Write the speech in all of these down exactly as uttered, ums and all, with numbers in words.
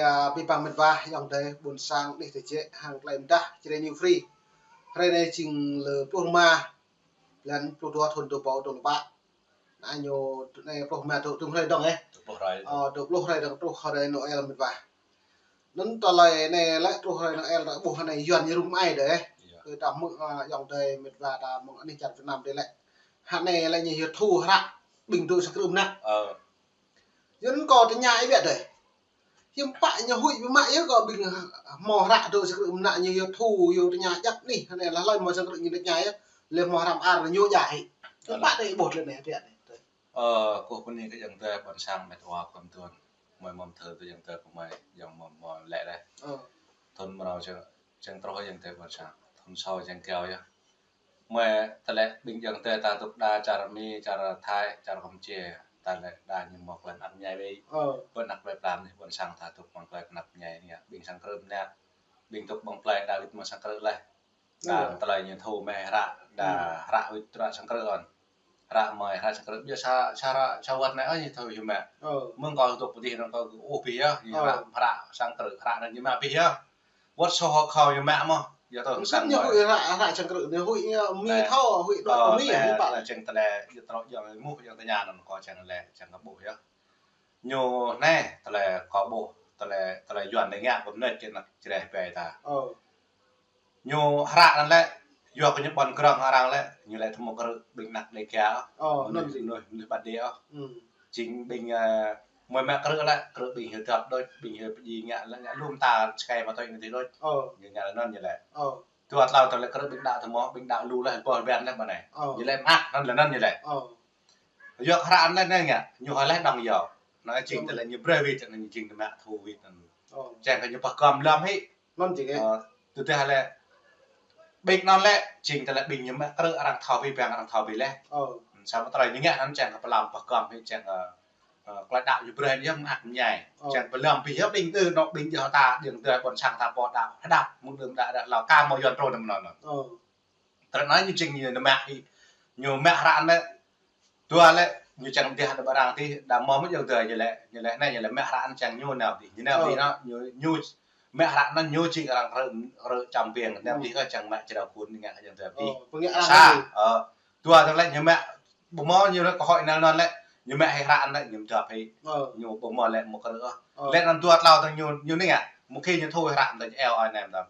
Ơ, abih bang mĕt wa ayŏng adơi ƀôn sang anih tơjĕ hăng tơlơi mơdah Jrai New Free. Hrơi anai jing lơ pluh rơma, blan pluh dua thun dua rơbâo dua pluh pă. Anai ñu anai pluh rơma truh, truh hrơi dơ̆ng, ơ. Dua pluh hrơi. Ơ, dua pluh hrơi dơ̆ng truh hrơi Noel mĕt wa. Anŭn tơlơi anai lĕ truh hrơi Noel ta ƀuh anai Yuan ñu rŭng ai dơ̆ng, ơ. Iya. Kơ ta mơ̆ng, ơ, ayŏng adơi mĕt wa ta mơ̆ng anih čar Việt Nam dih lĕ. Hă anai lĕ ñu hiu thu hră ƀing dŏ sang krư̆ mơnă. Ơ. Yuan kơ tơña ai biă dơ̆ng. Hiư̆m pă ñu huĭ biă mă yơh kơ ƀing hmâo hră dŏ sang krư̆ mơnă ñu hiu thu, hiu tơña djăp anih, hă anai lah hlơi hmâo sang krư̆ ñu tơña yơh. Lĕ hmâo hră mơar ñu djă hĭ. Hiư̆m pă dơ̆ng ƀuh lĕ anai biă dơ̆ng. Ơ, kơ kơ anai kơ ayŏng adơi ƀôn sang mĕt wa kơ mơ̆n. Mơi mơ̆n thơ kơ ayŏng adơi kơ mơi, ayŏng mơi mơi lĕ dơ̆ng. Ơ. Thun mrâo čang, čang truh ayŏng adơi ƀôn sang. Thun sâo čang kiao yơh. Mơi tơlơi ƀing ayŏng adơi ta dŏ đa čar Mi, čar Thái, čar Kampuchia, tơlơi đa ñu mơ̆ng klĕn ăt ñai wei. Ơ. Ƀơi anăp plơi pla anih ƀôn sang ta dŏ mơ̆ng klĕn ăt ñai anai. Ƀing sang krư̆ mơnă. Ƀing dŏ ƀơi plơi đa wĭt mơ̆ng sang krư̆ laih. Đa tơlơi ñu thu mơi hră, đa hră wĭt hră sang krư̆ ôn. Hră mơi hră sang krư̆ biă sa, sa hră, sa wơ̆t anai ơ ñu thu hiu mă. Ơ. Mơ̆ng kơ dŏ pơdih anŭn kơ ôh biă yơh, ñu hră, hră sang krư̆, hră anŭn ñu mă biă yơh. Wơ̆t sô hŏ khâu ñu mă mơ̆n, yơh tơ̆ sang mơi. Hră, hră sang krư̆ anai huĭ, ơ, Mi thâo, huĭ đuaĭ kơ Mi, huĭ pă lĕ. Čang tơlơi, yơh truh ayŏng mơ̆n, ayŏng tơña anŭn kơ čang lĕ, čang kơ ƀuh yơh. Ñu anai, tơlơi kâo ƀuh, tơlơi, tơlơi Yuan anai ngă kơ mơneč kơ anăk Jrai ƀai ta. Ơ. Ñu hră anŭn lĕ, yua kơ ñu ƀôn krong arăng lĕ, ñu lĕ tơmŏ krư̆ ƀing anăk Dêga. Ơ, mơnuih, anŭn. Mơnuih, mơnuih ƀă đê ôh. Jing ƀing, ơ, mơi mă krư̆ lĕ, krư̆ ƀing hiu dŏp đôč, ƀing hiu pơdjai ngă lĕ, ngă lŏm ta sơkai mă tui anŭn tih đôč. Ơ. Ñu ngă lĕ anŭn ñu lĕ. Ơ. Dua tlâo tơlơi krư̆ ƀing đaŏ tơmŏ, ƀing đaŏ lu laih, ƀôh ƀen laih ƀơ anai. Ơ. Ñu lĕ mă, anŭn lĕ anŭn ñu lĕ. Ơ. Yua kơ hră anŭn lĕ anai ngă, ñu hơlĕ đŏng yơh. Anŭn jing tơlơi ñu brơi wĭt, anŭn jing tơmă thu wĭt anŭn. Ơ. Čang kơ ñu pơkŏm lŏm hĭ. Anŭn jing ơ. Ơ, tơdah lĕ. Ƀing anŭn lĕ, jing tơlơi ƀing ñu mă krư̆ arăng thâo abih bang arăng thâo abih laih. Ơ. Samơ̆ tơlơi ñu ngă anŭn čang kơ pơlŏm pơkŏm hĭ čang kơ, ơ, tơlơi đaŏ ñu brơi yơh mơak mơñai. Ơ. Čang pơlŏm abih yơh ƀing tơ, anŏ ƀing yơh ta, ƀing tơ ƀôn sang ta pô đaŏ, hơđăp, mơ̆ng đưm đă đă hlâo ka mơ̆ Yuan trô anŭn anŭn. Ơ. Tơlơi anŭn ñu jing ñu mă hĭ. Ñu mă hră anŭn lĕ. Dua lĕ, ñu čang dih đa ƀă arăng dih, đa mơ̆ mơ̆ ayŏng adơi ñu lĕ, ñu lĕ anai ñu lĕ mă hră anŭn čang ñu nao dih. Ñu nao dih anŭn, ñu, ñu mă hră anŭn ñu jing arăng krư̆, krư̆ čăm biêng, nao dih kơ čang mă črao kun ngă ayŏng adơi dih. Ơ, pơngă arăng sa, dih. Ơ, dua tơlơi lĕ ñu mă, ƀu mơ̆ ñu lĕ kơ hơi anŭn anŭn lĕ, ñu mă hĭ hră anŭn lĕ, ñu dŏp hĭ. Ơ. Ñu ƀu mơ̆ lĕ mơ̆ krư̆ ôh. Ơ. Lĕ anŭn dua tlâo tơ̆ng ñu, ñu anai ngă, mơ̆ khi ñu thu hră anŭn lĕ eo ai nem tơ̆ng.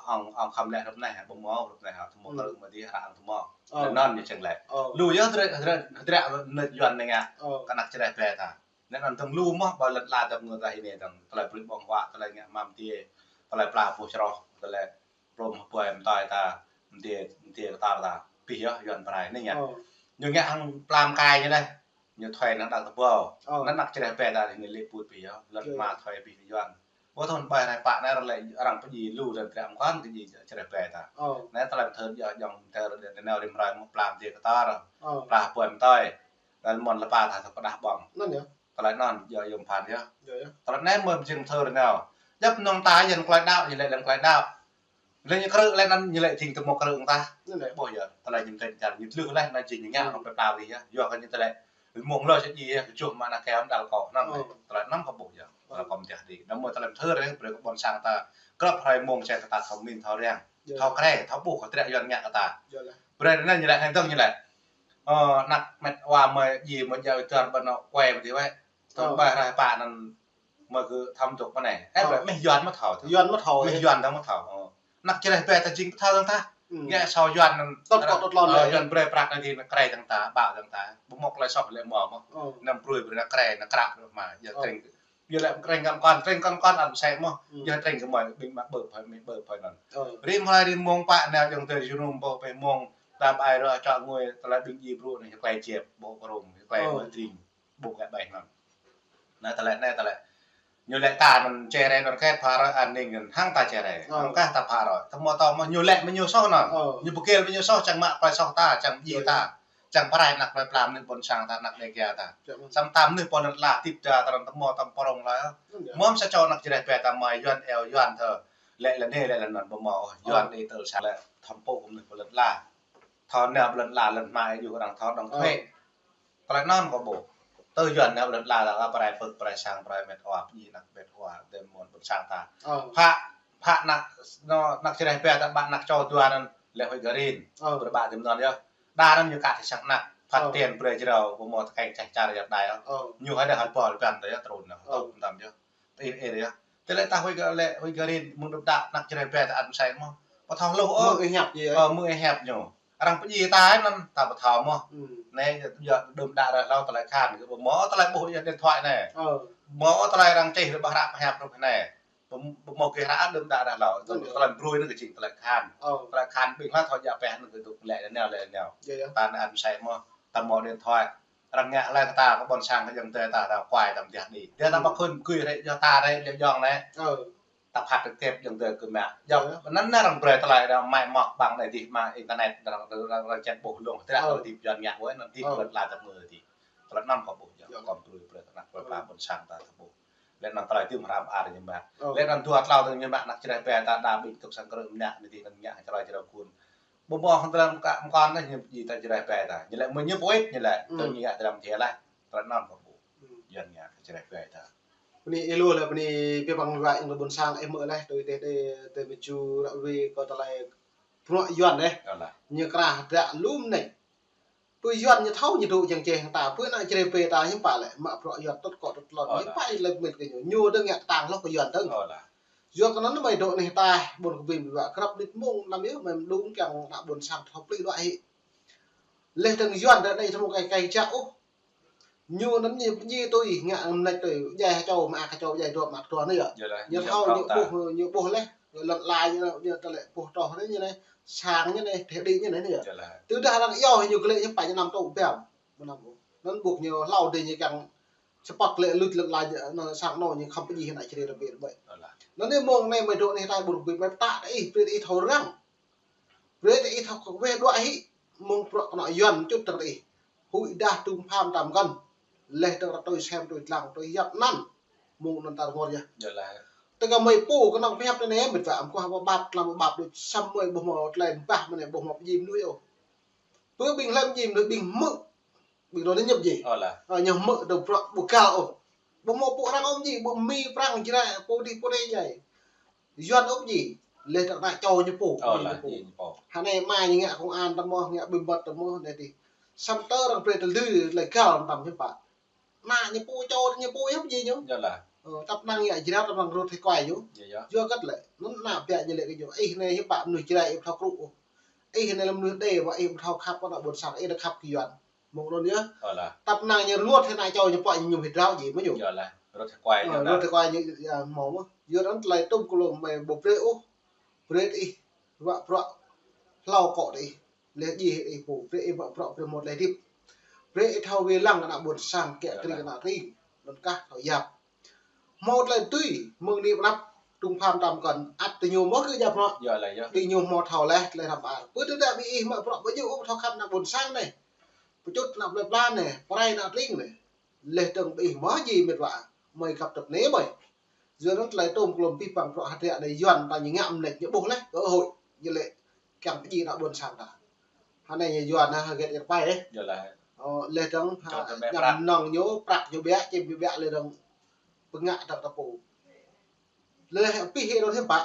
Hăng, hăng khăm lĕ hrup anai, ƀu mơ̆ hrup anai, tơmŏ krư̆ mơ̆ dih hră tơmŏ. Ơ. Lĕ anŭn ñu čang lĕ. Ơ. Lu yơh drơi, drơi, drơi anŭn Yuan anai ngă. Ơ. Kơ anăk Jrai ƀai ta. Lĕ anŭn tơ̆ng lu mơ̆ ƀơi lŏn ala ta mơ̆ng ta hĭ anai tơ̆ng tơlơi brơi ƀơ̆ng huă, tơlơi ngă mă mơdê, tơlơi pla boh čroh, tơlơi prŏm hơpuai mơtai ta, mơdê, mơdê kơtar ta. Abih yơh Yuan pơrai anai ngă. Ơ. Ñu ngă hăng pla mơkai ñu laih. Ñu thuê anŭn đăk tơƀâo. Ơ. Anŭn anăk Jrai ƀai ta anai lĕ put abih yơh. Lŏn hmua thuê abih Yuan. Ơ thun ƀai rai pă anai arăng lĕ arăng pơdjai lu lĕ triă mơkŏn kơ djai Jrai ƀai ta. Ơ. Anai tơlơi thơ yơh ayŏng adơi rơđah anai nao rĭm hrơi mơ̆ pla mơdê kơtar. Ơ. Pla hơpuai mơtai. Lĕ mơ̆n lĕ pă ta tơpă đah ƀơ̆ng. Anŭn yơh. Tơlơi anŭn yơh ayŏng phan yơh. Yơh, yơh. Tơlơi anai mơi jing thơ rơngiao. Djŏp mơnơ̆ng ta yơh tơlơi đaŏ, ñu lĕ lĕ tơlơi đaŏ. Lĕ ñu krư̆ lĕ anŭn ñu lĕ jing tơmŏ krư̆ ta. Anŭn lĕ ƀuh yơh. Tơlơi ñu tơñ čar ñu tlưh laih anŭn jing ñu ngă anŭn pơpla wih yơh. Yua kơ ñu tơlơi mơ̆ng lơ čơ djai yơh, kơčŭh mă anăk kơ hăm đal kơ anŭn. Ơ. Tơlơi anŭn kơ ƀuh yơh. Tơlơi kơ mơdeh dih. Anŭn mơi tơlơi thơ rơngiao brơi kơ ƀôn sang ta. Krăp hrơi mơ̆ng čang kơ ta thâo min thâo răng. Yơh. Thâo krê, thâo ƀuh kơ triă Yuan ngă kơ ta. Yơh lah. Brơi anŭn ñu lĕ hăng tơ̆ng ñu lĕ. Ơ, anăk mĕt wa mơi djai mơi djai tar ƀơi anŏ kuai ƀơi dih wĕ. Tơ̆ng ƀai rai pă anŭn mơi kơ thăm dŏ pơ anai. Ơ. Ơ, ƀai mĕ Yuan mơ̆ thâo. Yuan mơ̆ thâo. Mĕ Yuan ta mơ̆ thâo. Ơ. Anăk Jrai ƀai ta jing pơthâo tơ̆ng ta. Ngă sô Yuan anŭn. Tơ̆t kơ tơ̆t lŏn ơ, lĕ. Yuan brơi prăk anai dih anŭn krê tơ̆ng ta, ƀă tơ̆ng ta. Ƀu mơ̆ tơlơi soh lĕ mơ̆ mơ̆. Ơ. Anăm brơi brơi anŭn krê, anŭn krăp mă. Yơh treng. Yơh lĕ treng kăn kăn, treng kăn kăn anŭn sĕ mơ̆. Yơh treng kơ mơi ƀing mă ƀơ̆ phơi, mơi ƀơ̆ phơi anŭn. Ơ. Rĭm hrơi rĭm mông pă nao ayŏng adơi jơnum ƀơ̆ pơ mông. Ta ƀai rơ čŏ ngui tơlơi ƀing djai brŭ anai, klai čep, ƀơ̆ krông, klai mơ̆ tring. Ƀu kơ ƀai anŭn. Anai tơlơi, anai tơlơi. Ñu lĕ ta anŭn Jrai anŭn kĕt phara an ninh anŭn hăng ta Jrai. Ơ. Hăng kah ta phara. Tơmŏ tơmŏ ñu lĕ mơ̆ ñu soh anŭn. Ơ. Ñu pơkil mơ̆ ñu soh čang mă klai soh ta, čang djai ta. Čang pơrai anăk plơi pla anai ƀôn sang ta anăk Dêga ta. Samơ̆ ta mơnuih pô lŏn ala tip ta tơrăng tơmŏ tơm prong laih. Mơ̆ sa čô anăk Jrai ƀai ta mơi Yuan eo Yuan thơ. Lĕ lĕ anai lĕ lĕ anŭn ƀu mơ̆. Yuan ơ. Ih tơl sa lĕ thăm pô mơnuih pô lŏn ala. Thâo nao pô lŏn ala lŏn hmua yơh arăng thâo đŏng thuê. Ơ. Tơlơi anŭn kơ ƀuh. Tơ Yuan anai ƀu lŏn ala ta, prai pơ̆k, prai sang, prai met wa, pơjing anăk met wa, tơdơi mơ̆n ƀôn sang ta. Ơ. Phă, phă anăk, anŏ, anăk Jrai Be ta, ƀă anăk čô dua anŭn lĕ Huĭ Garin. Ơ. Brơi ƀă tơdơi mơ̆n yơh. Đa anŭn ñu kă tơsăng anăk, phă Ơ. Tien brơi jrao, ƀu mơ̆ tơkeng čeh čar yơh đai yơh. Ơ. Ñu hai đah hơpăl pơpăn tơ yơh trŭn yơh. Ơ. Tŭ tăm yơh. Tơ ir ir yơh. Tơlơi ta Huĭ Ga-, lĕ Huĭ Garin mơ̆ng đưm đă anăk Jrai Be ta ăt mơsĕ mơ̆n. Ƀu thâo hluh ôh. Mơ̆ng ih hiăp yơh. Ơ, mơ̆ng ih hiăp ñu. Arăng pơjing ta anŭn ta ƀu thâo mơ̆n. Hmm. Anai yơh đưm đă ră hlâo tơlơi khan, ƀu mơ̆ tơlơi ƀuh yơh điện thoại anai. Ơ. Mơ̆ tơlơi arăng čih rơbah hră pơhiăp rup anai. Ƀu, ƀu mơ̆ kơ hră đưm đă ră hlâo. Ơ. Tơlơi brơi anŭn kơ jing tơlơi khan. Ơ. Tơlơi khan ƀing hlak thâo djă pĕ anŭn kơ dŏ lĕ anai lĕ anai. Yơh, yơh. Ta anai ăt mơsĕ mơ̆n. Ta mơ̆ điện thoại. Arăng ngă hlơi kơ ta, kơ ƀôn sang kơ ayŏng adơi ta, ta kuai ta mơ̆ djă đĭ. Djơ̆ ta ƀu khĭn kơ hrĕ, djơ̆ ta hrĕ, djơ̆ ayŏng anai. Ơ. Ta phat trực tiếp ayŏng adơi kơ mă. Djơ̆, ơ, anŭn anai arăng brơi tơlơi arăng mai mơ̆ ƀăng anai dih mă internet arăng, arăng, arăng čet ƀuh lông. Tơlơi, ơ, arăng dih Yuan ngă wơ̆t, anŭn dih, ơ, brơi tơlơi ta mơ̆ dih. Tơlơi anŭn kâo ƀuh, djơ̆, ơ, kâo brơi, brơi tơnah, brơi, ơ, pla ƀôn sang ta, ta ƀuh. Lĕ anŭn tơlơi dih mơ̆ hrăm ar ñu mă. Ơ. Lĕ anŭn dua tlâo tơlơi ñu mă anăk Jrai Be ta đa ƀing tŭk sang krư̆ mơnă anai dih anŭn ngă tơlơi jrao kun. Ƀu mơ̆ hăng tơlơi mơkă mơkŏn anai ñu pơjing ta Jrai Be ta. Ñu lĕ mơ̆ ñu pơit ñu lĕ. Tơ, hmm, ñu ngă tơlơi mơthia laih. Tơlơi anŭn kâo ƀuh. Hmm. Yuan ngă kơ Jrai Be ta. Bơni ih lu lĕ bơni pih păng wa ayŏng adơi ƀôn sang ih mơ̆ laih tui teh đe tơ mơju ră ruai kơ tơlơi bruă Yuan anai. Ơ lah. Ñu krah dă lum anai. Pơ Yuan ñu thâo ñu dŏ jing čeh hăng ta. Pơ anăk Jrai Be ta hiư̆m pă lĕ mă bruă Yuan tŭt kŏ tŭt lŏn. Ơ lah. Hiư̆m pă lĕ mĭt kơ ñu. Ñu dơ̆ng ngă tơtang hloh kơ Yuan dơ̆ng. Ơ lah. Yua kơ anŭn mơi dŏ anai ta ƀôn kơ ƀing ƀing wa krăp nit mông anăm yơh mơi mơđung kiăng anăk ƀôn sang thâo plĭ đuaĭ hĭ. Leh dơ̆ng Yuan dơ̆ng anai thâo mơ̆ kai kai čă ôh. Ñu anŭn ñu pơjing tui ngă mơneč tui djai ha čô mă ha čô djai dua mă dua anai yơh. Yơh lah, ñu thâo ñu ƀuh, ñu ƀuh leh. Lŏn ala ñu, ñu tơlơi ƀuh tŏh anai ñu anai. Sang ñu anai, teh đĭ ñu anai yơh. Yơh lah. Tơdah arăng iâu ñu glĕ ñu pă ñu anăm tŭ biă. Mơnăm ôh. Anŭn ƀuh ñu hlâo dih ñu kiăng sơpăk lĕ lŭt lŏn ala ñu, anŭn sang anŭn ñu khŏm pơjing anăk Jrai rơbeh rơbeh. Yơh lah. Anŭn anai mông anai mơi dŏ anai ta ƀu rơbeh mơi pơtă tơ ih, brơi ih thâo răng. Brơi tơ ih thâo kơ weh đuaĭ hĭ, mơ̆ng bruă kơnŏ Yuan čut tơ̆ng tơ ih. Huĭ dah tum pham tam kăn. Leh dơ̆ng ră tui sem tui tlang tui yap anăn. Mơ̆ng anŭn ta rơngot yơh. Yơh lah. Tơ kơ mơi pô kơnŏng pơhiăp anai mĭt wa, mơkuah ƀă ƀap, tlam ƀă ƀap đôč, samơ̆ ƀuh mơ̆ tơlơi ƀah mơ̆n anai ƀuh mơ̆ pơjing mơnuih ôh. Pơ ƀing hlăm pơjing mơnuih ƀing hmư̆. Ƀing anŭn ñu ñŭp djai. Ơ lah. Ơ, ñu hmư̆ dơ̆ng bruă ƀu găl ôh. Ƀu mơ̆ pô arăng ôh pơjing, ƀu Mi Prăng Jrai, pô dih pô anai djai. Yuan ôh pơjing. Leh dơ̆ng anăk čô ñu pô. Ơ lah, ñu pô. Hă anai mă ñu ngă công an tơ mơ̆, ngă bí mật tơ mơ̆, anai dih. Samơ̆ tơ arăng brơi tơlơi, tơlơi găl tăm hiư̆m pă. Anăk ñu pô čô, ñu pô yơh pơjing ñu. Yơh lah. Ơ, tăp năng ngă Jrai, tăp năng rut hĭ kuai ñu. Yơh, yơh. Yua kơ lĕ, anŭn anăk biă ñu lĕ kơ ñu. Ih anai hiư̆m pă mơnuih Jrai ih ƀu thâo krŭ ôh. Ih anai lĕ mơnuih đe, wa ih ƀu thâo khăp kơ anăk ƀôn sang, ih đa khăp kơ Yuan. Mơ̆ng anŭn yơh. Ơ lah. Tăp năng ñu rơngot hĭ anăk čô ñu pô ñu ñŭm hĭ drao djai mơ̆ ñu. Yơh lah. Rut hĭ kuai ñu. Ơ, rut hĭ kuai ñu, yơh, mơ̆ mơ̆. Yua anŭn tơlơi tŭm kơ lŏm mơi ƀu brơi ôh. Brơi tơ ih. Ruă bruă. Hlâo kŏ tơ ih. Leh djai hĭ ih pô. Brơi ih ruă bruă brơi mơ̆ tơlơi hơdip. Brơi ih thâo wai lăng kơ anăk ƀôn sang kiăng kơ tring kơ anăk tring. Anŭn kah thâo yap. Hmâo tơlơi tui, mơ̆ng anai pơ anăp, tum pham tam kăn, ăt tơ ñu mơ̆ kơ djă bruă. Yơh lah, yơh. Tơ ñu hmâo thâo leh, tơlơi hrăm ar. Pơ tơdah ƀing ih mă bruă ƀu djơ̆ ôh, thâo khăp anăk ƀôn sang anai. Pơčut anăk plei pla anai, prai anăk tring anai. Leh dơ̆ng ƀing ih mơ̆ djai mĭt wa, mơi khăp tơp anai mơi. Yua anŭn tơlơi tŭm kơ lŏm pih păng bruă hơdră anai Yuan ta ñu ngă mơneč ñu ƀuh leh, cơ hội. Ñu lĕ kiăng pơjing anăk ƀôn sang ta. Hă anai ñu Yuan hă, hơget yơh pai, ơ. Yơh lah. Ơ, leh dơ̆ng, hă, čŏk kơ ƀĕ prăk. Ñăm nŏng ñu, prăk ñu ƀiă, čim ñu ƀiă leh dơ̆ng. Pơngă dăp ta pô. Leh pih ih dŏ hiư̆m pă.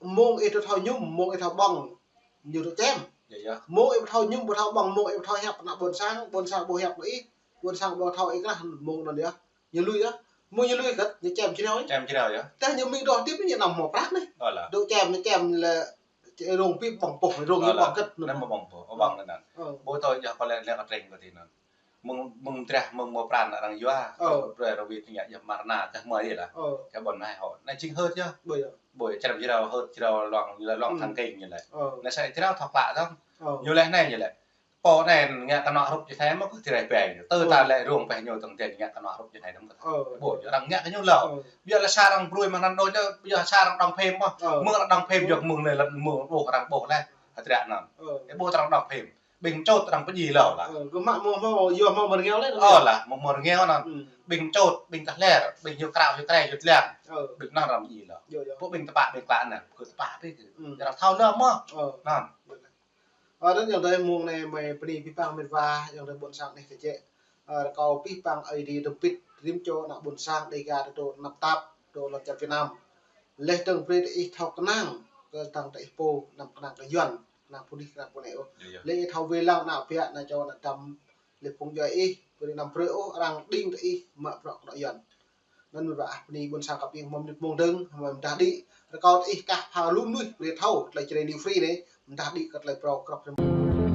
Mơ̆ng ih dŏ thâo ñŭm, mơ̆ng ih thâo ƀơ̆ng. Ñu dŏ čem. Yơh, yơh. Mơ̆ng ih ƀu thâo ñŭm, ƀu thâo ƀơ̆ng, mơ̆ng ih ƀu thâo hiăp anăk ƀôn sang, ƀôn sang ƀu hiăp anăk ih, ƀôn sang ƀu thâo ih krah, mơ̆ng anŭn yơh. Ñu lui yơh. Mơ̆ ñu lui kơt, ñu čem jrao yơh. Čem jrao yơh. Tơdah ñu mĭn dŏ hơdip ñu anăm hmâo prăk anai. Ơ lah. Dŏ čem, ñu čem lĕ, rông pip ƀơ̆ng pô, rông ñu ƀơ̆ng kơt. Anai mơ̆ ƀơ̆ng pô, ƀơ̆ng anŭn. Ơ. Ƀu thâo yơh pơlĕ lĕ kơ tring kơ tih anŭn. Mơ̆ng, mơ̆ng drah, mơ̆ng mơ̆ pran arăng yua. Ơ. Brơi rơwĭ tơña yơh mơ̆ rơna, tơdah mơ̆ yơh lah. Ơ. Kơ ƀôn anai hŏ. Anai jing hơt yơh. Ƀu yơh. Ƀu yơh, čem jrao hơt, jrao lŏng, lŏng, ơ, thăng kinh ñu lĕ. Ơ. Anai sa jrao thâo klă dơ̆ng. Ơ. Ñu lĕ anai ñu lĕ. Pô anai ngă kơnŏ hrup či thai mơ̆ kơ Jrai Be ñu. Tơ, ơ, ta lĕ rông peh ñu tơ̆ng tĕ ngă kơnŏ hrup či thai dơ̆ng kơ ta. Ơ. Ƀu, arăng ngă kơ ñu hlâo. Ơ. Biă lĕ sa arăng brơi mơ̆ anŭn đôč, biă sa arăng đŏng phim mơ̆. Ơ. Mơ̆ng arăng đŏng phim yơh mơ̆ng anai lĕ mơ̆ng ƀuh arăng ƀuh leh. Hơdră anŭn. Ơ. Ơ, ƀuh arăng đŏng phim. Ƀing čôt arăng pơjing hlâo lah. Ơ, kơ mă mơ̆ hmâo, yua hmâo mơ̆ng rơngiao leh. Ơ lah, mơ̆ng mơ̆ng rơngiao anŭn. Ơ. Ƀing čôt, ƀing tơhlĕr, ƀing ñu krao, ñu kreh, ñu tlang. Ơ. Ƀing anŭn arăng pơjing hlâo. Yơh, yơh. Ƀuh ƀing tơpă, ƀing klă anŭn, kơ tơpă ƀing kơ. Ơ. Arăng thâo leh mơ̆. Ơ. Anŭn. Ơ, anŭn ayŏng adơi mông anai mơi bơni pih păng mĭt wa, ayŏng adơi ƀôn sang anai kơ čĕ. Ơ, rơkâo pih păng Ơi Adai tơpit rĭm čô ană ƀôn sang Dêga tơdô anăp tap, tơdô lŏn čar Việt Nam. Laih dơ̆ng brơi tơ ih thâo kơnang kơ tơdang tơ ih pô, anăm kơnang kơ Yuăn, kơnang pô anih, kơnang pô anai ôh. Laih ih thâo wai lăng ană ƀă, ană čô, ană dăm, laih phung djuai ih, brơi anăm brơi ôh arăng đing tơ ih mă bruă kơnuk Yuăn. Anŭn mơ̆n ƀă ah bơni ƀôn sang kơ ƀing hmâo mơnit mông dơ̆ng, hmâo mơdah đĭ, rơkâo tơ ih kah pha lu mơnuih brơi thâo tơlơi Jrai New Free anai, mơdah đĭ kơ tơlơi phrâo krŏp rĭm.